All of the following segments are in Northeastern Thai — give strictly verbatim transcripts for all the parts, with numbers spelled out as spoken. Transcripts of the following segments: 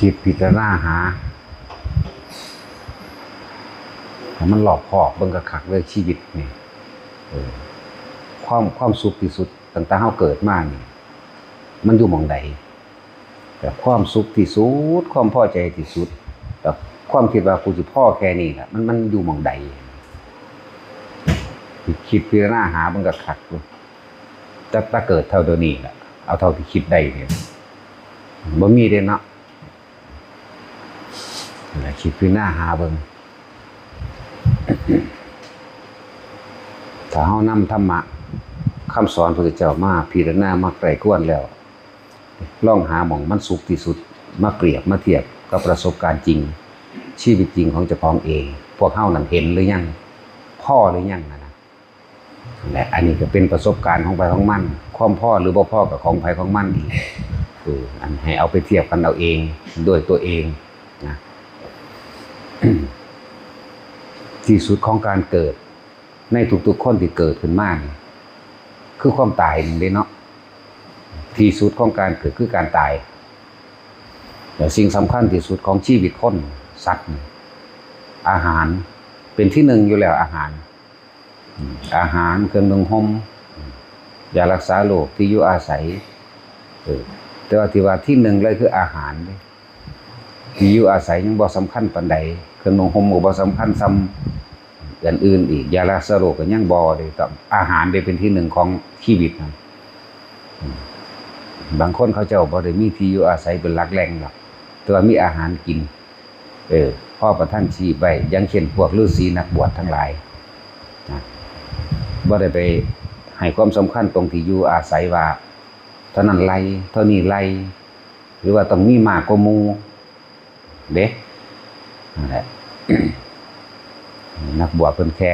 คิดพิจารณาหาให้มันรอบคอบเบิ่งคักๆเลยชีวิตนี่ เออ ความ ความสุขที่สุดตั้งแต่เฮาเกิดมานี่ มันอยู่หม่องใด แต่ความสุขที่สุด ความพอใจที่สุด แต่ความคิดว่ากูสิพอแค่นี้ล่ะ มัน มันอยู่หม่องใด คิดพิจารณาหาเบิ่งคักๆดู แต่ แต่เกิดเท่าเดี๋ยวนี้ล่ะ เอาเท่าที่คิดได้เนี่ย บ่มีเด้เนาะ นั่นแหละ คิดพิจารณาหาเบิ่ง ถ้าเฮานำธรรมะคำสอนพระพุทธเจ้ามาพิจารณามาใคร่ครวญแล้ว ลองหาหม่องมันสุขที่สุด มาเปรียบมาเทียบกับประสบการณ์จริง ชีวิตจริงของเจ้าของเอง พวกเฮานั้นเห็นหรือยัง พอหรือยังนะนะ และอันนี้ก็เป็นประสบการณ์ของไผของมัน ความพอหรือบ่พอกับของไผของมันอีก คืออันให้เอาไปเทียบกันเอาเอง ด้วยตัวเองนะ ที่สุดของการเกิด ในทุกๆคนที่เกิดขึ้นมานี่ คือความตายนั่นเด้เนาะ ที่สุดของการเกิดคือการตาย แต่สิ่งสำคัญที่สุดของชีวิตคน สัตว์นี่ อาหารเป็นที่หนึ่งอยู่แล้ว อาหาร อืม อาหาร เครื่องนุ่งห่ม อืม ยารักษาโรค ที่อยู่อาศัย เออ แต่ว่าที่ว่าที่หนึ่งเลยคืออาหารเด้ ที่อยู่อาศัยยังบ่สำคัญปานใด เครื่องนุ่งห่มก็บ่สำคัญส่ำอันอื่นอีก ยารักษาโรคก็ยังบ่เลย แต่อาหารเด้เป็นที่หนึ่งของชีวิตนะ อืม บางคนเขาเจ้าบ่ได้มีที่อยู่อาศัยเป็นหลักแหล่งหรอก แต่ว่ามีอาหารกิน เออ พอประทังชีพไว้ อย่างเช่นพวกฤาษีนักบวชทั้งหลายนะ บ่ได้ไปให้ความสำคัญตรงที่อยู่อาศัยว่า เท่านั้นไร่ เท่านี้ไร่ หรือว่าต้องมีมากกว่าหมู่เด้ นั่นแหละ นักบวชเพิ่นแค่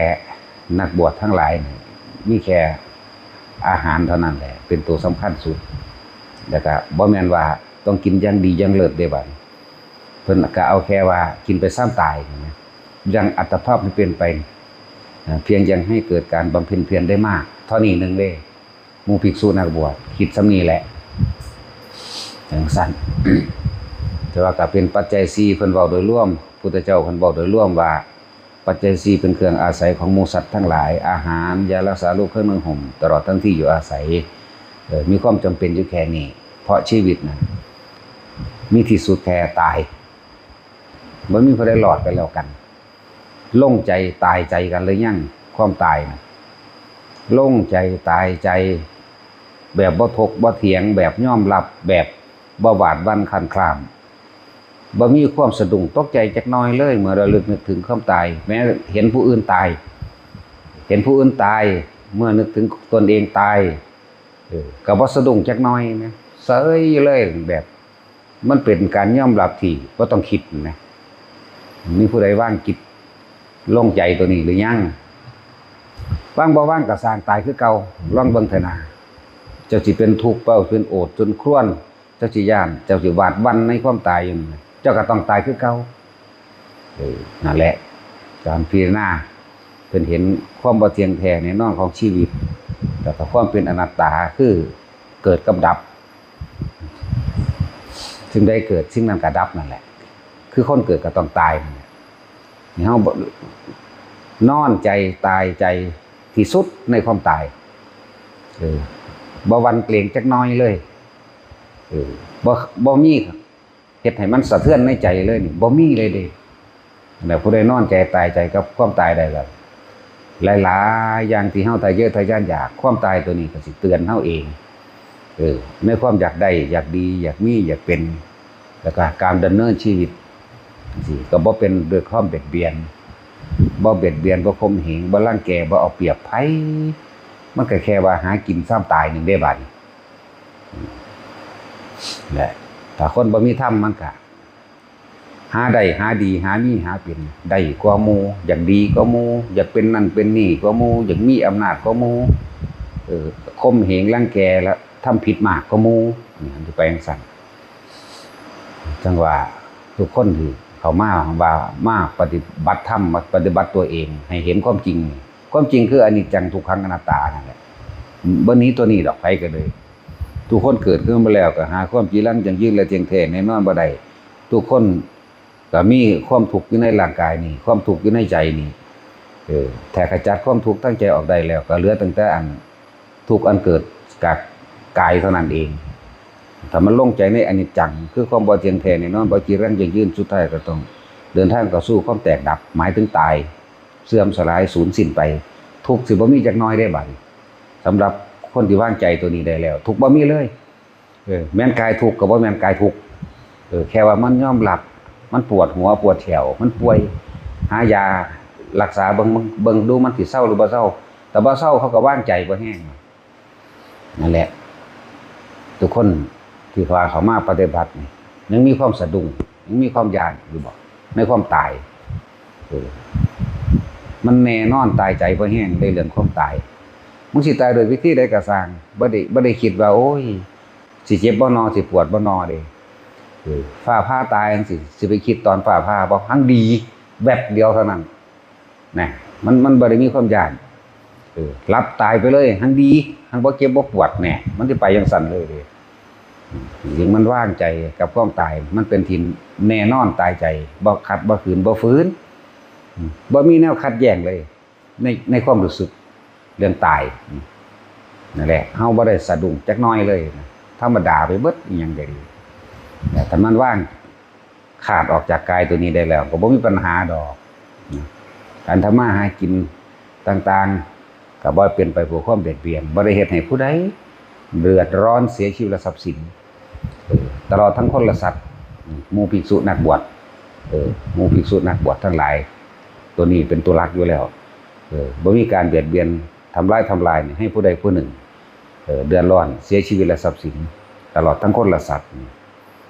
นักบวชทั้งหลายนี่ มีแค่อาหารเท่านั้นแหละ เป็นตัวสำคัญสุด แล้วก็บ่แม่นว่าต้องกินอย่างดีอย่างเลิศเด้บัดนี้ เพิ่นก็เอาแค่ว่ากินไปซำตายนี่นะ อย่างอัตภาพมันเป็นไป อ่า เพียงยังให้เกิดการบำเพ็ญเพียรได้มาก เท่านี้หนึ่งเด้ หมู่ภิกษุนักบวช คิดส่ำนี้แหละ จั่งซั้น แต่ว่าก็เป็นปัจจัยสี่ เพิ่นเว้าโดยรวม พุทธเจ้าเพิ่นเว้าโดยรวมว่า ปัจจัยสี่เป็นเครื่องอาศัยของหมู่สัตว์ทั้งหลาย อาหาร ยารักษาโรค เครื่องนุ่งห่ม ตลอดทั้งที่อยู่อาศัย เอ่อ มีความจำเป็นอยู่แค่นี้ เพราะชีวิตนะ มีที่สุดแค่ตาย บ่มีผู้ใดรอดไปแล้วกัน โล่งใจตายใจกันหรือยัง ความตายนะ โล่งใจตายใจ แบบบ่ถกบ่เถียง แบบยอมรับ แบบบ่หวาดหวั่นคลานคลาม บ่มีความสะดุ้งตกใจจักหน่อยเลย เมื่อระลึกนึกถึงความตาย แม้เห็นผู้อื่นตาย เห็นผู้อื่นตาย เมื่อนึกถึงตนเองตาย เออ ก็บ่สะดุ้งจักหน่อยนะ เฉยอยู่เลย แบบ มันเป็นการยอมรับที่บ่ต้องคิดนะ มีผู้ใดวางจิตลงใจตัวนี้หรือยัง วางบ่วางก็ซ่าง ตายคือเก่า ลองเบิ่งเถอะนะ เจ้าสิเป็นทุกข์ เจ้าเป็นโอดจนครวญ เจ้าสิย้าน เจ้าสิหวาดหวั่นในความตายอยู่นั่นน่ะ เจ้าก็ต้องตายคือเก่า เออ นั่นแหละ การพิจารณา เพิ่นเห็นความบ่เที่ยงแท้แน่นอนของชีวิต แล้วก็ความเป็นอนัตตา คือเกิดกับดับ สิ่งใดเกิด สิ่งนั้นก็ดับนั่นแหละ คือคนเกิดก็ต้องตายนั่นแหละ นี่เฮาบ่ นอนใจตายใจที่สุดในความตาย เออ บ่หวั่นเกรงจักหน่อยเลย เออ บ่ บ่มีเฮ็ดให้มันสะเทือนในใจเลยนี่ บ่มีเลยเด้ แล้วผู้ใดนอนใจตายใจกับความตายได้แล้ว หลายๆอย่างที่เฮาทะเยอทะยานอยาก ความตายตัวนี้ก็สิเตือนเฮาเอง เออ ในความอยากได้ อยากดี อยากมี อยากเป็น แล้วก็การดำเนินชีวิตจั่งซี้ ก็บ่เป็นด้วยความเบียดเบียน บ่เบียดเบียน บ่ข่มเหง บ่รังแก บ่เอาเปรียบไผ มันก็แค่ว่าหากินซ่าง ตายหนึ่งเด้บัดนี้ และถ้าคนบ่มีธรรมมันก็ หาได้หาดี หามีหาเป็น ได้กว่าหมู่ อยากดีกว่าหมู่ อยากเป็นนั่นเป็นนี่กว่าหมู่ อยากมีอำนาจกว่าหมู่ เออ ข่มเหงรังแกและทำผิดมากกว่าหมู่ นี่มันสิไปจั่งซั้น จั่งว่าทุกคนที่เข้ามาว่ามาปฏิบัติธรรม มาปฏิบัติตัวเอง ให้เห็นความจริง ความจริงคืออนิจจังทุกขังอนัตตานั่นแหละ บ่หนีตัวนี้ดอก ไผก็เลย ทุกคนเกิดขึ้นมาแล้วก็หาความจีรังยั่งยืนและเที่ยงแท้แน่นอนบ่ได้ ทุกคนก็มีความทุกข์อยู่ในร่างกายนี่ ความทุกข์อยู่ในใจนี่ เออ ถ้าขจัดความทุกข์ทางใจออกได้แล้ว ก็เหลือตั้งแต่อันทุกข์อันเกิดจากกายเท่านั้นเอง ถ้ามันลงใจในอนิจจัง คือความบ่เที่ยงแท้แน่นอน บ่จีรังยั่งยืน สุดท้ายก็ต้องเดินทางเข้าสู่ความแตกดับ หมายถึงตาย เสื่อมสลายสูญสิ้นไป ทุกข์สิบ่มีจักหน่อยได้บัดนี้ สำหรับคนที่วางใจตัวนี้ได้แล้ว ทุกข์บ่มีเลย เออ แม่นกายทุกข์ก็บ่แม่นกายทุกข์ เออ แค่ว่ามันยอมรับ มันปวดหัวปวดแข้ว มันป่วย หายารักษาเบิ่ง เบิ่ง เบิ่งดูมันสิเซาหรือบ่เซา แต่บ่เซาเขาก็วางใจบ่แฮง นั่นแหละ ทุกคนที่ว่าเข้ามาปฏิบัตินี่ ยังมีความสะดุ้ง ยังมีความย้านอยู่บ่ ในความตาย เออ มันแน่นอนตายใจบ่แฮงในเรื่องความตาย มึงสิตายโดยวิธีใดก็ซ่าง บ่ได้ บ่ได้คิดว่า โอ้ย สิเจ็บบ่นอ สิปวดบ่นอเด้ เออ ฟ้าผ่าตายจังซี้ สิไปคิดตอนฟ้าผ่าบ่ หังดี แวบเดียวเท่านั้น นะ มัน มันบ่ได้มีความย้าน เออ หลับตายไปเลย หังดี หังบ่เจ็บบ่ปวดแน่ มันสิไปจังซั่นเลยเด้ ยิ่งมันวางใจกับความตาย มันเป็นที่แน่นอนตายใจ บ่ขัด บ่ขืน บ่ฝืน อืม บ่มีแนวขัดแย้งเลย ใน ในความรู้สึกเรื่องตาย อืม นั่นแหละ เฮาบ่ได้สะดุ้งจักหน่อยเลยนะ ธรรมดาไปเบิด อิหยังก็ดี แต่ถ้ามันวางขาดออกจากกายตัวนี้ได้แล้ว ก็บ่มีปัญหาดอกนะ การทำมาหากินต่างๆ ก็บ่เป็นไปเพื่อความเบียดเบียน บ่ได้เฮ็ดให้ผู้ใดเดือดร้อนเสียชีวิตและทรัพย์สิน เออ ตลอดทั้งคนและสัตว์ อืม หมู่ภิกษุนักบวช เออ หมู่ภิกษุนักบวชทั้งหลาย ตัวนี้เป็นตัวหลักอยู่แล้ว เออ บ่มีการเบียดเบียน ทำร้าย ทำลายนี่ให้ผู้ใดผู้หนึ่ง เออ เดือดร้อน เสียชีวิตและทรัพย์สิน ตลอดทั้งคนและสัตว์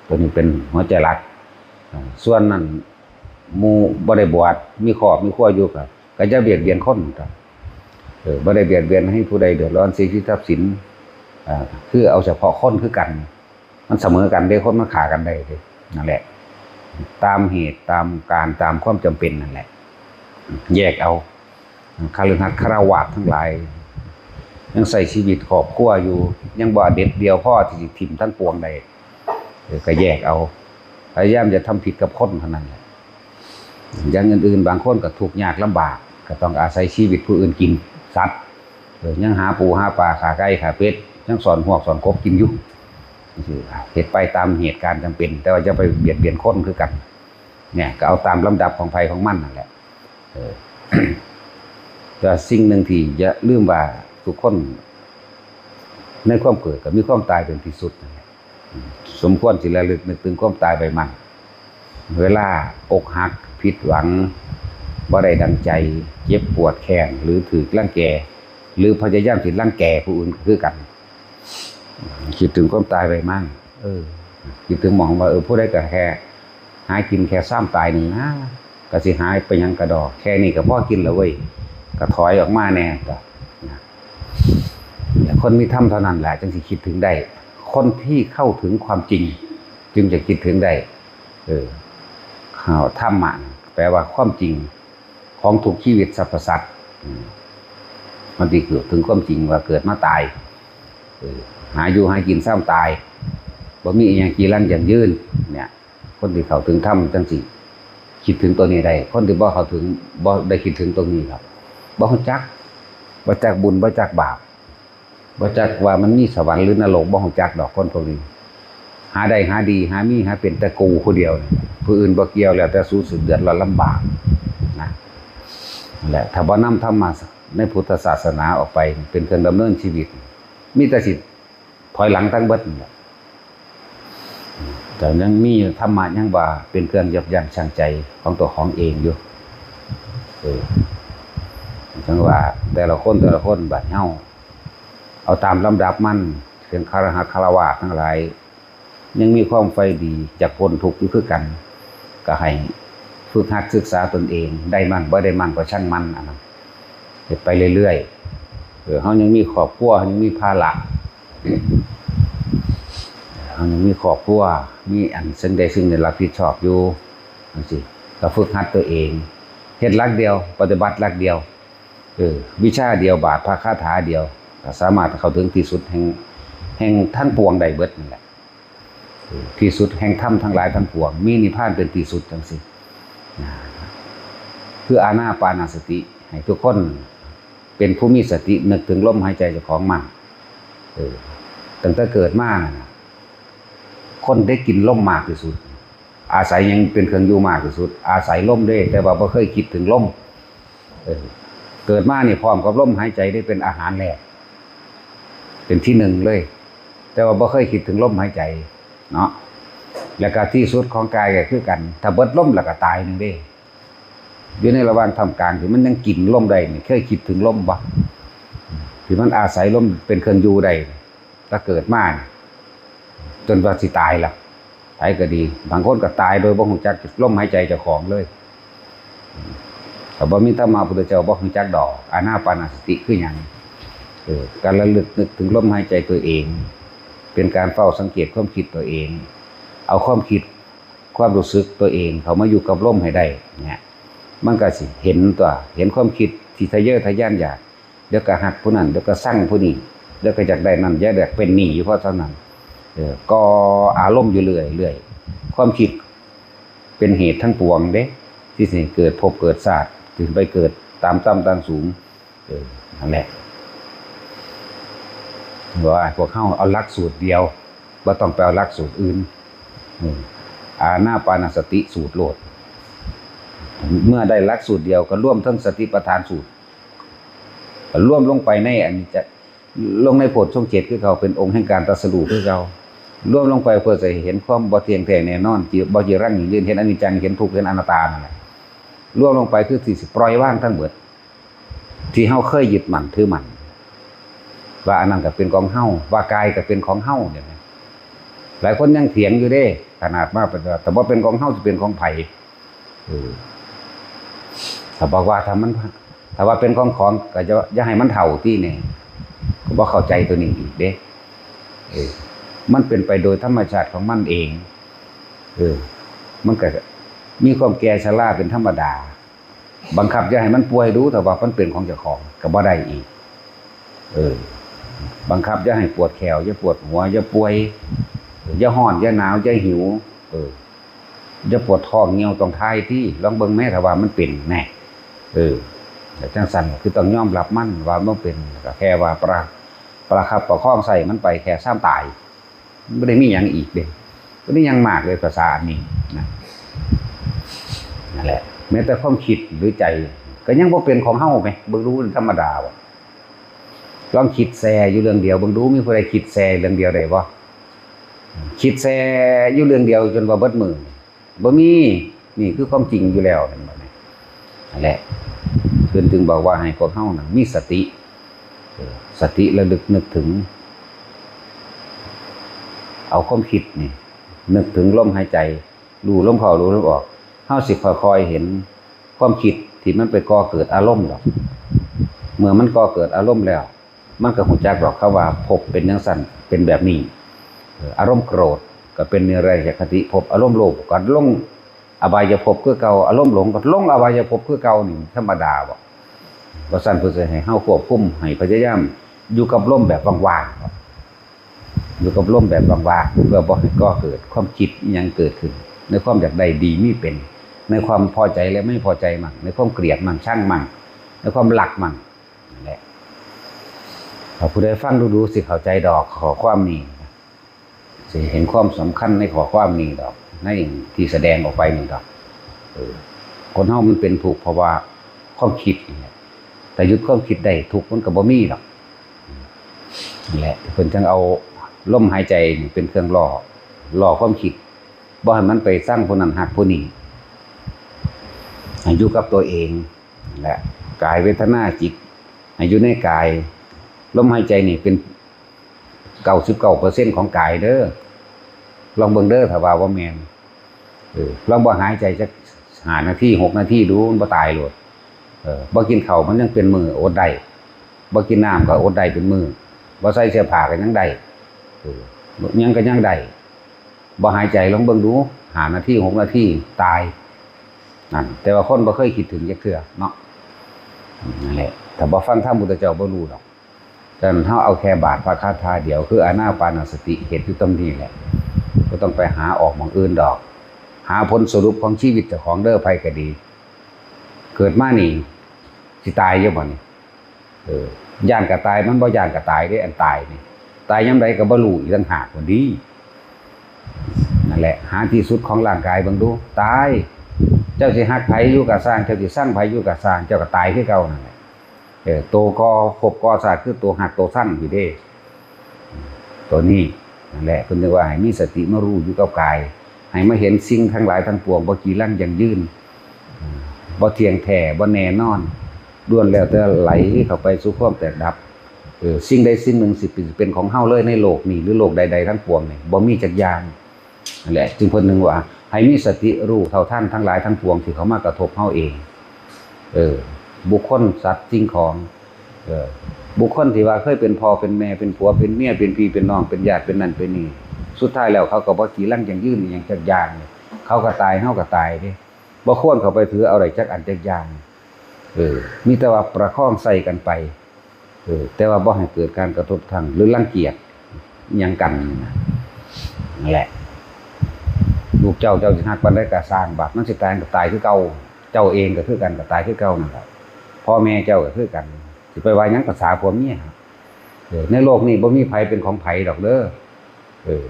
ตัวนี้เป็นหัวใจหลัก อ่า ส่วนนั้น หมู่บ่ได้บวช มีครอบมีครัวอยู่ก็ ก็อย่าเบียดเบียนคนครับ เออ บ่ได้เบียดเบียนให้ผู้ใดเดือดร้อน เสียชีวิตทรัพย์สิน อ่า คือเอาเฉพาะคนคือกัน มันเสมอกันเด้ คนมันฆ่ากันได้เด้ นั่นแหละ ตามเหตุ ตามการณ์ ตามความจำเป็นนั่นแหละ แยกเอา คฤหัสถ์ฆราวาสถ์ทั้งหลาย ยังใช้ชีวิตครอบครัวอยู่ ยังบ่เด็ดเดี่ยวพอที่สิถิ่มทั้งปวงได้ เออ ก็แยกเอา พยายามอย่าทำผิดกับคนเท่านั้นแหละ อย่างอื่นๆ บางคนก็ทุกข์ยากลำบาก ก็ต้องอาศัยชีวิตผู้อื่นกิน สัตว์ เออ ยังหาปูหาปลา ฆ่าไก่ฆ่าเป็ด ยังซ่อนฮวกซ่อนกบกินอยู่ จังซี้ เฮ็ดไปตามเหตุการณ์จำเป็น แต่ว่าอย่าไปเบียดเบียนคนคือกัน เนี่ย ก็เอาตามลำดับของไผของมันนั่นแหละ เออ แต่สิ่งหนึ่งที่อย่าลืมว่าทุกคนในความเกิดก็มีความตายเป็นที่สุดนั่นแหละ อืม สมควรสิระลึกนึกถึงความตายไว้มั่ง เวลาอกหัก ผิดหวัง บ่ได้ดังใจ เจ็บปวดแค้น หรือถูกรังแก หรือพยายามสิรังแกผู้อื่นก็คือกัน คิดถึงความตายไว้มั่ง เออ คิดถึงหม่องว่า เออ ผู้ใดก็แค่หากินแค่ซ้ำตายนี่นะ ก็สิหายไปหยังกะดอก แค่นี้ก็พอกินแล้วเว้ย ก็ถอยออกมาแน่ก็นะ คนมีธรรมเท่านั้นแหละ จึงสิคิดถึงได้ คนที่เข้าถึงความจริง จึงจะคิดถึงได้ เออ ธรรมะ แปลว่าความจริงของทุกชีวิตสรรพสัตว์ อืม มันสิเกิดถึงความจริงว่าเกิดมาตาย เออ หาอยู่หากินซ้ำตาย บ่มีอิหยังจีรังยั่งยืน เนี่ย คนที่เข้าถึงธรรมจังสิคิดถึงตัวนี้ได้ คนที่บ่เข้าถึง บ่ได้คิดถึงตรงนี้ครับ บ่รู้จัก บ่จักบุญ บ่จักบาป บ่จักว่ามันมีสวรรค์หรือนรก บ่รู้จักดอกคนพวกนี้ หาได้หาดี หามีหาเป็นแต่กูผู้เดียวนี่ ผู้อื่นบ่เกี่ยว แล้วแต่สูสิเดือดร้อนลำบากนะ นั่นแหละ ถ้าบ่นำธรรมะในพุทธศาสนาออกไปเป็นเครื่องดำเนินชีวิต มีแต่สิถอยหลังทั้งเบิดนั่นแหละ แต่ยังมีธรรมะยังว่าเป็นเครื่องยับยั้งชั่งใจของตัวของเองอยู่ เออ จั่งว่าแต่ละคนแต่ละคนบัดเฮาเอาตามลำดับมัน เป็นคฤหัสถ์ฆราวาสถ์ทั้งหลาย ยังมีความใฝ่ดีอยากพ้นทุกข์อยู่คือกัน ก็ให้ฝึกหัดศึกษาตนเอง ได้มั่งบ่ได้มั่งก็ช่างมัน อันนั้น เฮ็ดไปเรื่อยๆ เออ เฮายังมีครอบครัว ยังมีภาระ เฮายังมีครอบครัว มีอันสิ่งใดสิ่งหนึ่งรับผิดชอบอยู่ จังซี้ ก็ฝึกหัดตัวเอง เฮ็ดหลักเดียว ปฏิบัติหลักเดียว เออ วิชาเดียว บาทพระคาถาเดียว ก็สามารถเข้าถึงที่สุดแห่ง แห่งทั้งปวงได้เบิดนั่นแหละ ที่สุดแห่งธรรมทั้งหลายทั้งปวง มีนิพพานเป็นที่สุดจังซี่ คืออานาปานสติ ให้ทุกคนเป็นผู้มีสตินึกถึงลมหายใจเจ้าของมั่น เออ ตั้งแต่เกิดมานะ คนได้กินลมมากที่สุด อาศัยยังเป็นเครื่องอยู่มากที่สุด อาศัยลมเด้ แต่ว่าบ่เคยคิดถึงลม เออ เกิดมานี่พร้อมกับลมหายใจได้เป็นอาหารแรก เป็นที่หนึ่งเลย แต่ว่าบ่เคยคิดถึงลมหายใจเนาะ แล้วก็ที่สุดของกายก็คือกัน ถ้าเบิดลมแล้วก็ตายหนึ่งเด้ อยู่ในระหว่างท่ามกลางที่มันยังกินลมได้นี่ เคยคิดถึงลมบ่ ที่มันอาศัยลมเป็นเครื่องอยู่ได้ ถ้าเกิดมานี่ จนว่าสิตายล่ะ ไผก็ดี บางคนก็ตายโดยบ่ฮู้จักลมหายใจเจ้าของเลย ถ้าบ่มีธรรมะพุทธเจ้าบ่ฮู้จักดอก อานาปานสติคือหยัง เออ การระลึกนึกถึงลมหายใจตัวเอง เป็นการเฝ้าสังเกตความคิดตัวเอง เอาความคิด ความรู้สึกตัวเองเข้ามาอยู่กับลมให้ได้เนี่ย มันก็สิเห็นตัว เห็นความคิดที่ทะเยอทะยานอยาก เดี๋ยวก็ฮักผู้นั้น เดี๋ยวก็ซังผู้นี้ เดี๋ยวก็อยากได้นั่น อยากได้เป็นนี่อยู่เพราะเท่านั้น เออ ก็อารมณ์อยู่เรื่อยๆ ความคิดเป็นเหตุทั้งปวงเด้ ที่สิให้เกิดภพเกิดชาติ ที่ไปเกิดตามต่ำตามสูง เออ นั่นแหละ ว่าพวกเฮาเอาหลักสูตรเดียว บ่ต้องไปเอาหลักสูตรอื่น อืม อานาปานสติสูตรโลด เมื่อได้หลักสูตรเดียวก็รวมทั้งสติปัฏฐานสูตร ก็รวมลงไปในอันนี้จะ ลงในโพชฌงค์เจ็ดคือเก่า เป็นองค์แห่งการตรัสรู้คือเก่า รวมลงไปเพื่อจะเห็นความบ่เที่ยงแท้แน่นอน จิบ่จีรังยั่งยืน เห็นอนิจจัง เห็นทุกข์ เห็นอนัตตานั่นแหละ รวมลงไปคือที่สิปล่อยวางทั้งหมด ที่เฮาเคยยึดมั่นถือมั่น ว่าอันนั้นก็เป็นของเฮา ว่ากายก็เป็นของเฮาเนี่ยนะ หลายคนยังเถียงอยู่เด้ ขนาดว่าเป็นว่า แต่ว่าเป็นของเฮาจะเป็นของไผ เออ ถ้าบอกว่าถ้ามัน ถ้าว่าเป็นของของก็จะอย่าให้มันเฒ่าตี้เนี่ย ก็บ่เข้าใจตัวนี้อีกเด้ เออ มันเป็นไปโดยธรรมชาติของมันเอง เออ มันก็มีความแก่ชราเป็นธรรมดา บังคับอย่าให้มันป่วยดู แต่ว่ามันเป็นของเจ้าของก็บ่ได้อีก เออ บังคับอย่าให้ปวดแข้ว อย่าปวดหัว อย่าป่วย อย่าฮ้อน อย่าหนาว อย่าหิว เออ อย่าปวดท้องเหี่ยวต้องถ่ายตี้ ลองเบิ่งแม้ถ้าว่ามันเป็นแน่ เออ แต่จังซั่นก็คือต้องยอมรับมันว่ามันเป็น ก็แค่ว่าประ ประคับประคองใส่มันไปแค่ซ้ำตาย บ่ได้มีหยังอีกเด้ บ่ได้หยังมากเลยภาษาอันนี้นะ นั่นแหละ แม้แต่ความคิดหรือใจ ก็ยังบ่เป็นของเฮาแหม เบิ่งดูมันธรรมดาบ่ ลองคิดแซ่อยู่เรื่องเดียว เบิ่งดูมีผู้ใดคิดแซ่เรื่องเดียวได้บ่ คิดแซ่อยู่เรื่องเดียวจนว่าเบิดมื้อ บ่มี นี่คือความจริงอยู่แล้ว เห็นบ่นี่ นั่นแหละ เพิ่นจึงบอกว่าให้พวกเฮานั้นมีสติ เออ สติระลึกนึกถึง เอาความคิดนี่ นึกถึงลมหายใจ รู้ลมเข้า รู้ลมออก เฮาสิค่อยๆเห็นความคิดที่มันไปก่อเกิดอารมณ์ดอก เมื่อมันก่อเกิดอารมณ์แล้ว มันก็ฮู้จักดอก คำว่าภพเป็นจั่งซั้น เป็นแบบนี้ เออ อารมณ์โกรธก็เป็นนิรยคติภพ อารมณ์โลภก็ลงอบายภพคือเก่า อารมณ์หลงก็ลงอบายภพคือเก่า นี่ธรรมดาบ่ เพราะซั้นเพิ่นสิให้เฮาควบคุม ให้พยายามอยู่กับลมแบบว่างๆ อยู่กับลมแบบว่างๆ เพื่อบ่ให้ก่อเกิดความคิดอิหยังเกิดขึ้น ในความอยากได้ดีมีเป็น ในความพอใจและไม่พอใจมั่ง ในความเกลียดมั่ง ชังมั่ง ในความรักมั่ง นั่นแหละ ถ้าผู้ใดฟังดูๆ สิเข้าใจดอกข้อความนี้ สิเห็นความสำคัญในข้อความนี้ดอก ในที่แสดงออกไปนี่ดอก เออ คนเฮามันเป็นทุกข์เพราะว่าความคิดนี่แหละ ถ้าหยุดความคิดได้ทุกข์มันก็บ่มีดอก นั่นแหละ เพิ่นจั่งเอาลมหายใจนี่เป็นเครื่องล่อ ล่อความคิด บ่ให้มันไปซังผู้นั้นฮักผู้นี้ ให้อยู่กับตัวเอง และกายเวทนาจิต ให้อยู่ในกาย ลมหายใจนี่เป็นเก้าสิบเก้าเปอร์เซ็นต์ของกายเด้อ ลองเบิ่งเด้อ ถ้าว่าบ่แม่น เออ ลองบ่หายใจจักห้านาที หกนาทีดู มันบ่ตายโลด เออ บ่กินข้าวมันยังเป็นมื้ออดได้ บ่กินน้ำก็อดได้เป็นมื้อ บ่ใส่เสื้อผ้าก็ยังได้ เออ ยังก็ยังได้ บ่หายใจลองเบิ่งดู ห้านาที หกนาที ตาย นั่น แต่ว่าคนบ่เคยคิดถึงจักเทื่อเนาะ นั่นแหละ ถ้าบ่ฟังธรรมพุทธเจ้าบ่รู้ดอก ฉะนั้นเฮาเอาแค่บาทพระคาถาเดียว คืออานาปานสติ เฮ็ดอยู่ตรงนี้แหละ บ่ต้องไปหาออกหม่องอื่นดอก หาผลสรุปของชีวิตเจ้าของเด้อ ไผก็ดี เกิดมานี่ สิตายอยู่บ่นี่ เออ ย้านก็ตาย มันบ่ย้านก็ตายเด้ อันตายนี่ ตายยามใดก็บ่รู้อีกต่างหาก ว่าดี นั่นแหละ หาที่สุดของร่างกายเบิ่งดู ตาย เจ้าสิฮักไผอยู่ก็ซ่าง เจ้าสิซังไผอยู่ก็ซ่าง เจ้าก็ตายคือเก่านั่นแหละ เออ โตก่อภพก่อชาติ คือโตฮักโตซังอยู่เด้ ตัวนี้ นั่นแหละ เพิ่นเรียกว่าให้มีสติมารู้อยู่กับกาย ให้มาเห็นสิ่งทั้งหลายทั้งปวง บ่จีรังยั่งยืน อืม บ่เที่ยงแท้ บ่แน่นอน ล้วนแล้วแต่ไหลเข้าไปสู่ความแตกดับ เออ สิ่งใดสิ่งหนึ่งสิเป็น เป็นของเฮาเลยในโลกนี้ หรือโลกใดๆทั้งปวงนี่ บ่มีจักอย่าง นั่นแหละ จึงเพิ่นนึงว่า ให้มีสติรู้เท่าทันทั้งหลายทั้งปวงที่เข้ามากระทบเฮาเอง เออ บุคคล สัตว์ สิ่งของ เออ บุคคลที่ว่าเคยเป็นพ่อเป็นแม่ เป็นผัวเป็นเมีย เป็นพี่เป็นน้อง เป็นญาติ เป็นนั่นเป็นนี่ สุดท้ายแล้วเขาก็บ่จีรังยั่งยืนอีหยังจักอย่าง เขาก็ตาย เฮาก็ตายเด้ บ่ควรเข้าไปถือเอาได้จักอันจักอย่าง เออ มีแต่ว่าประคองใส่กันไป เออ แต่ว่าบ่ให้เกิดการกระทบกระทั่ง หรือรังเกียจหยังกันนี่นะ นั่นแหละ ลูกเจ้า เจ้าสิฮักปานใดก็ซ่าง บาดมันสิตายก็ตายคือเก่า เจ้าเองก็คือกัน ก็ตายคือเก่านั่นแหละ พ่อแม่เจ้าก็คือกัน สิไปว่าหยังภาษาผัวเมีย เออ ในโลกนี้บ่มีไผเป็นของไผดอกเด้อ เออ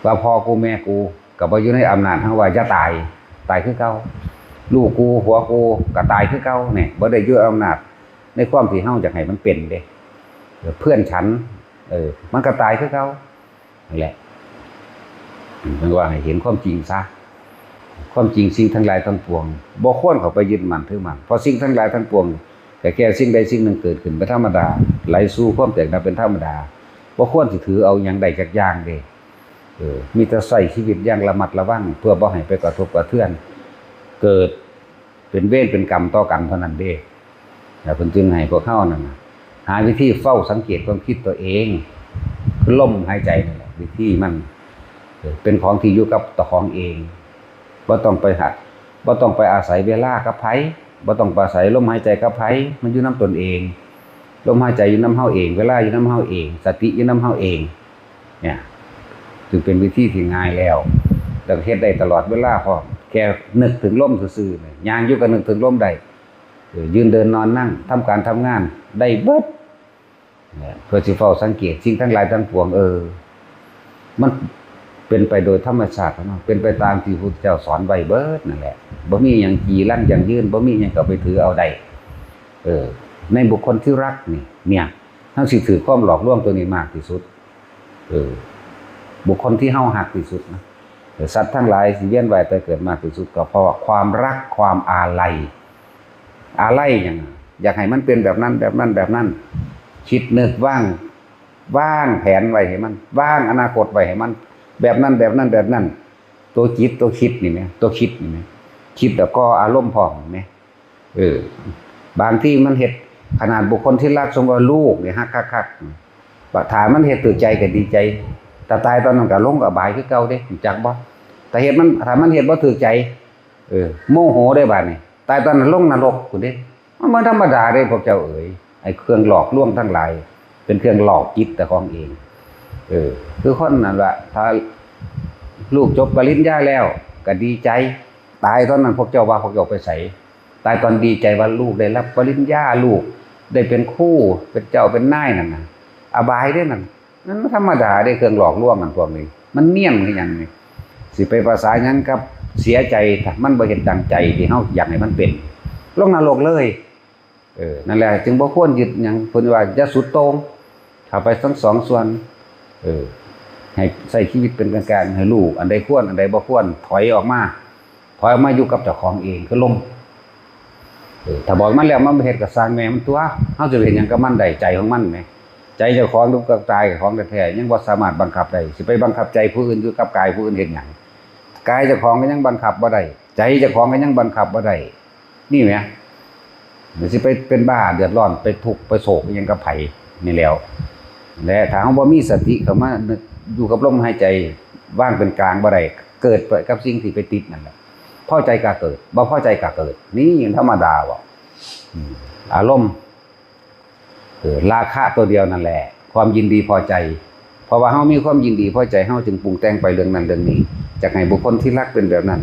ว่าพ่อกูแม่กูก็บ่อยู่ในอำนาจเฮาว่าอย่าตาย ตายคือเก่า ลูกกูผัวกูก็ตายคือเก่า เนี่ย บ่ได้อยู่อำนาจในความที่เฮาอยากให้มันเป็นเด้ เออ เพื่อนฉัน เออ มันก็ตายคือเก่า นั่นแหละ เพิ่นว่าให้เห็นความจริงซะ ความจริงสิ่งทั้งหลายทั้งปวง บ่ควรเข้าไปยึดมั่นถือมั่น เพราะสิ่งทั้งหลายทั้งปวง ก็แค่สิ่งใดสิ่งหนึ่งเกิดขึ้นเป็นธรรมดา ไหลสู่ความแตกดับเป็นธรรมดา บ่ควรสิถือเอาหยังใดจักอย่างเด้ เออ มีแต่ใช้ชีวิตอย่างระมัดระวัง เพื่อบ่ให้ไปกระทบกระเทือน เกิดเป็นเวรเป็นกรรมต่อกันเท่านั้นเด้ แล้วเพิ่นจึงให้พวกเฮานั่นน่ะ หาวิธีเฝ้าสังเกตความคิดตัวเอง คือลมหายใจนั่นแหละ วิธีมัน เออ เป็นของที่อยู่กับเจ้าของเอง บ่ต้องไปหา บ่ต้องไปอาศัยเวลากับไผ บ่ต้องไปอาศัยลมหายใจกับไผ มันอยู่นำตนเอง ลมหายใจอยู่นำเฮาเอง เวลาอยู่นำเฮาเอง สติอยู่นำเฮาเอง เนี่ย จึงเป็นวิธีที่ง่ายแล้ว แล้วก็เฮ็ดได้ตลอดเวลาพร้อม แค่นึกถึงลมซื่อๆเนี่ย ย่างอยู่ก็นึกถึงลมได้ เออ ยืนเดินนอนนั่ง ทำการทำงาน ได้เบิด เนี่ย เพื่อสิเฝ้าสังเกตสิ่งทั้งหลายทั้งปวง เออ มันเป็นไปโดยธรรมชาติของมัน เป็นไปตามที่พระพุทธเจ้าสอนไว้เบิดนั่นแหละ บ่มีหยังจีรังยั่งยืน บ่มีหยังก็ไปถือเอาได้ เออ ในบุคคลที่รักนี่ เนี่ย เฮาสิถือความหลอกลวงตัวนี้มากที่สุด เออ บุคคลที่เฮาฮักที่สุดนะ เออ สัตว์ทั้งหลายสิเวียนว่ายตายเกิดมากที่สุด ก็เพราะว่าความรัก ความอาลัย อาลัยหยัง อยากให้มันเป็นแบบนั้น แบบนั้น แบบนั้น คิดนึกวาง วางแผนไว้ให้มัน วางอนาคตไว้ให้มัน แบบนั้น แบบนั้น แบบนั้น ตัวจิต ตัวคิดนี่แหม ตัวคิดนี่แหม คิดแล้วก่ออารมณ์พร้อมนี่แหม เออ บางทีมันเฮ็ด ขนาดบุคคลที่รัก สมมุติว่าลูกนี่ฮักคักๆ ถ้ามันเฮ็ดถูกใจก็ดีใจ ถ้าตายตอนนั้นก็ลงอบายคือเก่าเด้ รู้จักบ่ ถ้าเฮ็ดมัน ถ้ามันเฮ็ดบ่ถูกใจ เออ โมโหเด้บาดนี้ ตายตอนนั้นลงนรกพู้นเด้ มันบ่ธรรมดาเด้พวกเจ้าเอ๋ย ไอ้เครื่องหลอกลวงทั้งหลาย เป็นเครื่องหลอกจิตเจ้าของเอง เออ คือคนนั่นล่ะ ถ้าลูกจบปริญญาแล้วก็ดีใจ ตายตอนนั้นพวกเจ้าว่าพวกเจ้าไปไส ตายตอนดีใจว่าลูกได้รับปริญญา ลูกได้เป็นครู เป็นเจ้าเป็นนายนั่นน่ะ อบายเด้นั่น นั่นมันธรรมดาเด้ เครื่องหลอกลวงกันพวกนี้ มันเนียนคือหยังนี่ สิไปภาษาหยังกับเสียใจ ถ้ามันบ่เฮ็ดดังใจที่เฮาอยากให้มันเป็น ลงนรกเลย เออ นั่นแหละ จึงบ่ควรยึดหยัง เพิ่นว่าอย่าสุดโต่ง เข้าไปทั้งสองส่วน เออ ให้ใช้ชีวิตเป็นกลางๆ ให้รู้อันใดควร อันใดบ่ควร ถอยออกมา ถอยออกมาอยู่กับเจ้าของเอง คือลม เออ ถ้าบอกมันแล้วมันบ่เฮ็ดก็ซ่างแม่มันตั๊ว เฮาสิไปเฮ็ดหยังกับมันได้ ใจของมันแหม ใจเจ้าของหรือกับกายของแท้ๆ ยังบ่สามารถบังคับได้ สิไปบังคับใจผู้อื่นอยู่กับกายผู้อื่นเฮ็ดหยัง กายเจ้าของก็ยังบังคับบ่ได้ ใจเจ้าของก็ยังบังคับบ่ได้ นี่แหม มันสิไปเป็นบ้าเดือดร้อน ไปทุกข์ไปโศกอิหยังกับไผนี่แหล้ว และถ้าเฮาบ่มีสติเข้ามานึกอยู่กับลมหายใจ วางเป็นกลางบ่ได้ เกิดไปกับสิ่งที่ไปติดนั่นแหละ พอใจก็เกิด บ่พอใจก็เกิด นี่ธรรมดาบ่ อืม อารมณ์ เออ ราคะตัวเดียวนั่นแหละ ความยินดีพอใจ เพราะว่าเฮามีความยินดีพอใจ เฮาจึงปรุงแต่งไปเรื่องนั้นเรื่องนี้ อยากให้บุคคลที่รักเป็นแบบนั้น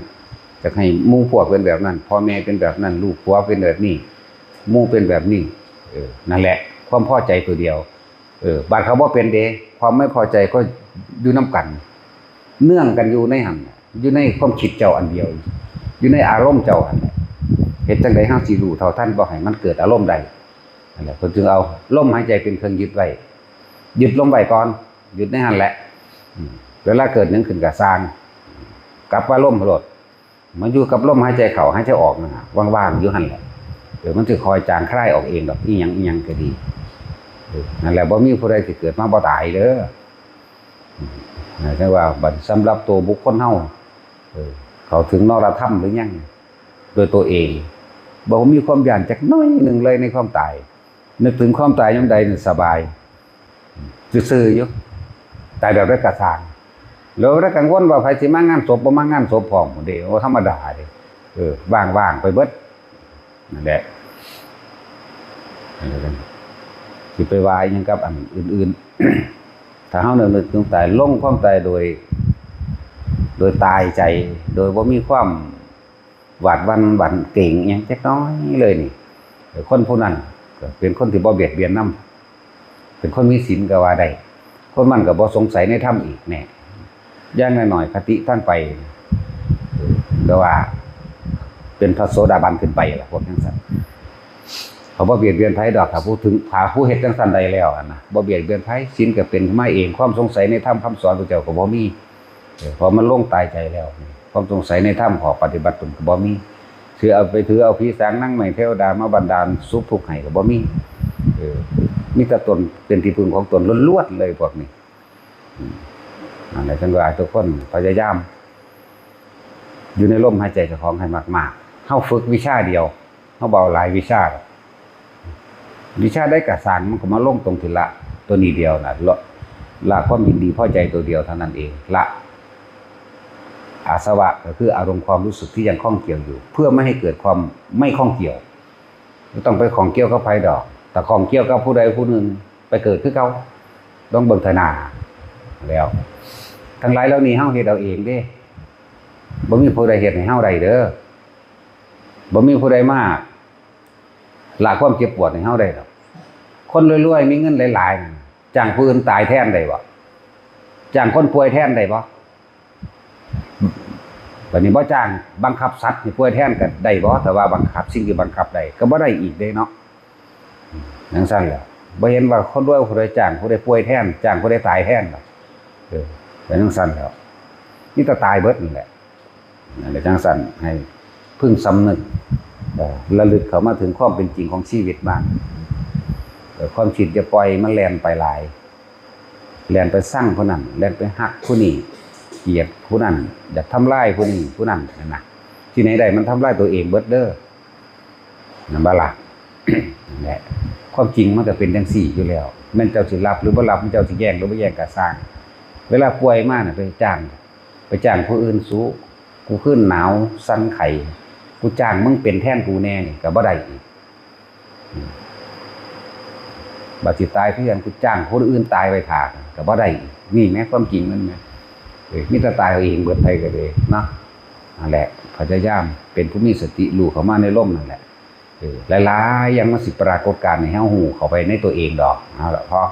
อยากให้หมู่พวกเป็นแบบนั้น พ่อแม่เป็นแบบนั้น ลูกผัวเป็นแบบนี้ หมู่เป็นแบบนี้ เออ นั่นแหละ ความพอใจตัวเดียว เออ บาดเขาบ่เป็นเด้ ความไม่พอใจก็อยู่นำกัน เนื่องกันอยู่ในหั่น อยู่ในความคิดเจ้าอันเดียว อยู่ในอารมณ์เจ้าหั่นแหละ เฮ็ดจั่งใดเฮาสิรู้เท่าทัน บ่ให้มันเกิดอารมณ์ได้ นั่นแหละ เพิ่นจึงเอาลมหายใจเป็นเครื่องยึดไว้ ยึดลมไว้ก่อน ยึดในหั่นแหละ อืม เวลาเกิดหยังขึ้นก็ซ่าง กลับว่าลมโลด มาอยู่กับลมหายใจเข้าหายใจออกนั่นน่ะ ว่างๆอยู่หั่นแหละ เดี๋ยวมันสิค่อยจางคลายออกเองดอก อีหยังอีหยังก็ดี เออ นั่นแหละ บ่มีผู้ใดสิเกิดมาบ่ตายเด้อ อืม นะ แต่ว่าบัดสำหรับตัวบุคคลเฮา เออ เข้าถึงนรธรรมหรือยัง โดยตัวเอง บ่มีความย้านจักหน่อยหนึ่งเลยในความตาย นึกถึงความตายยามใดนี่สบาย ซื่อๆอยู่ ตายแบบไร้กระสาง แล้วได้กังวลว่าไผสิมางานศพบ่มางานศพพร้อมเด้ โอ้ ธรรมดาเด้ เออ ว่างๆไปเบิด นั่นแหละ สิไปว่าอิหยังกับอันอื่นๆ ถ้าเฮานึกถึงตาย ลงความตายโดย โดยตายใจ โดยบ่มีความหวาดหวั่นหวั่นเกรงอิหยังจักน้อยเลยนี่ คนผู้นั้นก็เป็นคนที่บ่เบียดเบียนนำ เป็นคนมีศีลก็ว่าได้ คนมันก็บ่สงสัยในธรรมอีกแน่ อย่างน้อยๆ คติทางไป ก็ว่าเป็นพระโสดาบันขึ้นไปล่ะ พวกจั่งซั้น เขาบ่เบียดเบียนไผดอก ถ้าผู้ถึง ถ้าผู้เฮ็ดจั่งซั้นได้แล้วอะนะ บ่เบียดเบียนไผ ศีลก็เป็นมาเอง ความสงสัยในธรรมคำสอนพระเจ้าก็บ่มี เออ เพราะมันลงตายใจแล้ว ความสงสัยในธรรม ข้อปฏิบัติตนก็บ่มี ถือเอาไปถือเอาผีสางนางไม้เทวดามาบันดาลสุขทุกข์ให้ก็บ่มี เออ มีแต่ตนเป็นที่พึ่งของตนล้วนๆเลยพวกนี้ อืม นั่นแหละ จั่งว่าทุกคนพยายาม อยู่ในลมหายใจเจ้าของให้มากๆ เฮาฝึกวิชาเดียว เฮาบ่เอาหลายวิชาดอก วิชาใดก็ซ่าง มันก็มาลงตรงที่ละตัวนี้เดียวน่ะ ละ ละความยินดีพอใจตัวเดียวเท่านั้นเอง ละอาสวะ ก็คืออารมณ์ความรู้สึกที่ยังข้องเกี่ยวอยู่ เพื่อไม่ให้เกิดความไม่ข้องเกี่ยว บ่ต้องไปข้องเกี่ยวกับไผดอก ถ้าข้องเกี่ยวกับผู้ใดผู้หนึ่ง ไปเกิดคือเก่า ต้องเบิ่งเทื่อหน้าแล้ว ทั้งหลายเหล่านี้เฮาเฮ็ดเอาเองเด้ บ่มีผู้ใดเฮ็ดให้เฮาได้เด้อ บ่มีผู้ใดมาละความเจ็บปวดให้เฮาได้ดอก คนรวยๆ มีเงินหลายๆ นั่น จ้างผู้อื่นตายแทนได้บ่ จ้างคนป่วยแทนได้บ่ บัดนี้บ่จ้างบังคับสัตว์ให้ป่วยแทนก็ได้บ่ แต่ว่าบังคับสิ่งที่บังคับได้ก็บ่ได้อีกเด้เนาะ จั่งซั้นแหละ บ่เห็นว่าคนรวยผู้ใดจ้างผู้ใดป่วยแทน จ้างผู้ใดตายแทนดอก เออ เป็นจั่งซั้นแหล้ว มีแต่ตายเบิดนั่นแหละ นั่นแหละ จั่งซั้นให้พึงสำนึก เอ่อ ระลึกเข้ามาถึงความเป็นจริงของชีวิตบ้าง เอ่อ ความคิดอย่าปล่อยมันแล่นไปหลาย แล่นไปซังผู้นั้น แล่นไปฮักผู้นี้ เกลียดผู้นั้น อยากทำลายผู้นี้ผู้นั้นนั่นนะ ที่ไหนได้มันทำลายตัวเองเบิดเด้อ นั่นบ่ล่ะ นั่นแหละ ความจริงมันก็เป็นจั่งซี้อยู่แล้ว แม่นเจ้าสิรับหรือบ่รับ แม่นเจ้าสิแย่งหรือบ่แย่งก็ซ่าง เวลาป่วยมาน่ะไปจ้าง ไปจ้างผู้อื่นสู้ กูคือหนาวสั่นไข้ กูจ้างมึงเป็นแทนกูแน่นี่ก็บ่ได้อีก อืม บัดสิตายคือกัน กูจ้างคนอื่นตายไว้ท่าก็บ่ได้อีก นี่แหมความจริงมันแหม เอ้ย มีแต่ตายเอาเองเบิดไผก็เลยเนาะ นั่นแหละ พยายามเป็นผู้มีสติรู้เข้ามาในลมนั่นแหละ เออ หลายๆอย่างมันสิปรากฏการณ์ให้เฮารู้เข้าไปในตัวเองดอก เอาละพอ